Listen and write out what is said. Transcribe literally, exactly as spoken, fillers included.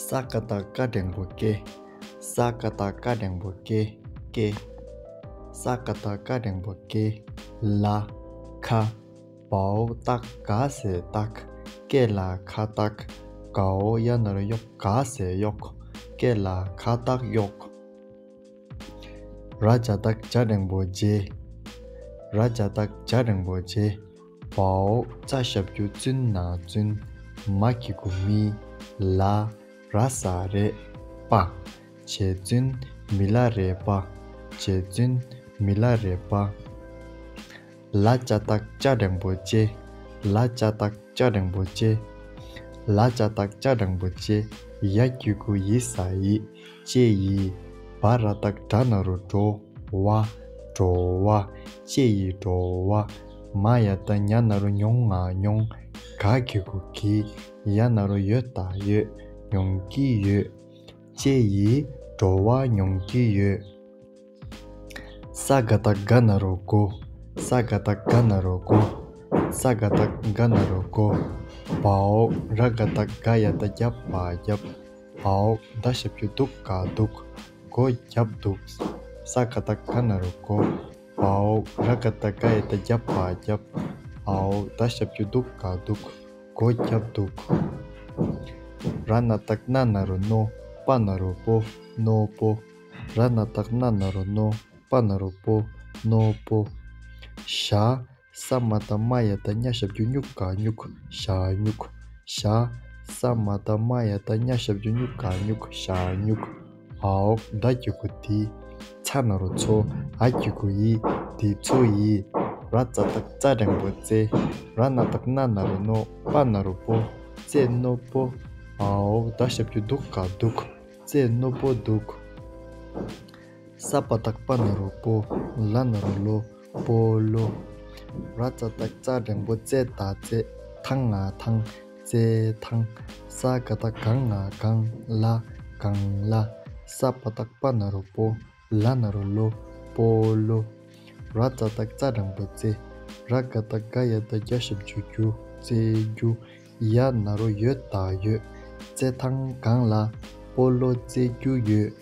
ས་ཀ་བཏགས་སྐ་འགྲེང་བུ་སྐེ། ས་ཀ་བཏགས་སྐ་འགྲེང་བུ་སྐེ། སྐེ། ས་ཀ་བཏགས་སྐ་འགྲེང་བུ་སྐེ། ལ། ཁ། བའོ་བཏགས་ག་ཟེར་བཏགས། སྐེ་ལ་ཁ་བཏགས། གའོ་ཡ་ན་རོ་གཡོག་ག་ཟེར་གཡོགས། སྐེ་ལ་ཁ་བཏགས་གཡོགས། ར་ཇ་བཏགས་ཇ་འགྲེང་བུ་རྗེ། ར་ཇ་བཏགས་ཇ་འགྲེང་བུ་རྗེ། བའོ་ཙ་ཞབས་ཀྱུ་བཙུན་ན་བཙུན། མ་གི་གུ་མི། ལ། ར་ས་རེ། པ། རྗེ་བཙུན་མི་ལ་རས་པ། རྗེ་བཙུན་མི་ལ་རས་པ། ལ་ཅ་བཏགས་ལྕ་འགྲེང་བུ་ལྕེ། ལ་ཅ་བཏགས་ལྕ་འགྲེང་བུ་ལྕེ། ལ་ཅ་བཏགས་ལྕ་འགྲེང་བུ་ལྕེ། ཡ་གི་གུ་ཡི་ས་ཡི། ལྕེ་ཡི། བ་ར་བཏགས་བྲ་ན་རོ་བྲོ། བ། བྲོ་བ། ལྕེ་ཡི་བྲོ་བ། མ་ཡ་བཏགས་མྱ་ན་རོ་མྱོ་ང་མྱོང་། ག་གི་གུ་གི། ཡ་ན་རོ་ཡོ་ད་ཡོད། མྱོང་གི་ཡོད། ལྕེ་ཡིས་བྲོ་བ་མྱོང་གི་ཡོད། ས་ག་བཏགས་སྒ་ན་རོ་སྒོ། ས་ག་བཏགས་སྒ་ན་རོ་སྒོ། ས་ག་བཏགས་སྒ་ན་རོ་སྒོ། བའོ། ར་ག་བཏགས་རྒ་ཡ་བཏགས་རྒྱ་བ་རྒྱབ། བའོ། ད་ཞབས་ཀྱུ་འདུག་ག་འདུག་སྒོ་རྒྱབ་འདུག་ས་ག་བཏགས་སྒ་ན་རོ་སྒོ། བའོ། ར་ག་བཏགས་རྒ་ཡ་བཏགས་རྒྱ་བ་རྒྱབ། བའོ། ད་ཞབས་ཀྱུ་འདུག་ག་འདུག་སྒོ་རྒྱབ་འདུག་ར་ན་བཏགས་རྣ་ན་རོ་རྣོ། པ་ན་རོ་པོ། རྣོ་པོ། ར་ན་བཏགས་རྣ་ན་རོ་རྣོ། པ་ན་རོ་པོ། རྣོ་པོ། ཞ། ས་མ་བཏགས་སྨ་ཡ་བཏགས་སྙ་ཞབས་ཀྱུ་སྨྱུ་ག་སྨྱུག་ཞ་སྨྱུག་ཞ། ས་མ་བཏགས་སྨ་ཡ་བཏགས་སྙ་ཞབས་ཀྱུ་སྨྱུ་ག་སྨྱུག་ཞ་སྨྱུག་འའོ། ད་གི་གུ་དི། ཚ་ན་རོ་ཚོ། འ་གི་གུ་འི། དི་ཚོ་ཡི། ར་ཙ་བཏགས་རྩ་འགྲེང་བུ་རྩེ། ར་ན་བཏགས་རྣ་ན་རོ་རྣོ། པ་ན་རོ་པོ། རྩེ་རྣོ་པོ། འའོ། ད་ཞབས་ཀྱུ་འདུག་ག་འདུག་རྩེ་རྣོ་པོ་འདུག་ས་པ་བཏགས་སྤ་ན་རོ་སྤོ། ལ་ན་རོ་ལོ། སྤོ་ལོ། ར་ཙ་བཏགས་རྩ་འགྲེང་བུ་རྩེ་ད་རྩེ། ཐང་ང་ཐང་། རྩེ་ཐང་། ས་ག་བཏགས་སྒ་ང་སྒང་། ལ། སྒང་ལ། ས་པ་བཏགས་སྤ་ན་རོ་སྤོ། ལ་ན་རོ་ལོ། སྤོ་ལོ། ར་ཙ་བཏགས་རྩ་འགྲེང་བུ་རྩེ། ར་ག་བཏགས་རྒ་ཡ་བཏགས་རྒྱ་ཞབས་ཀྱུ་རྒྱུ། རྩེ་རྒྱུ། ཡ་ན་རོ་ཡོ་ད་ཡོད། རྩེ་ཐང་སྒང་ལ། སྤོ་ལོ་རྩེ་རྒྱུ་ཡོད།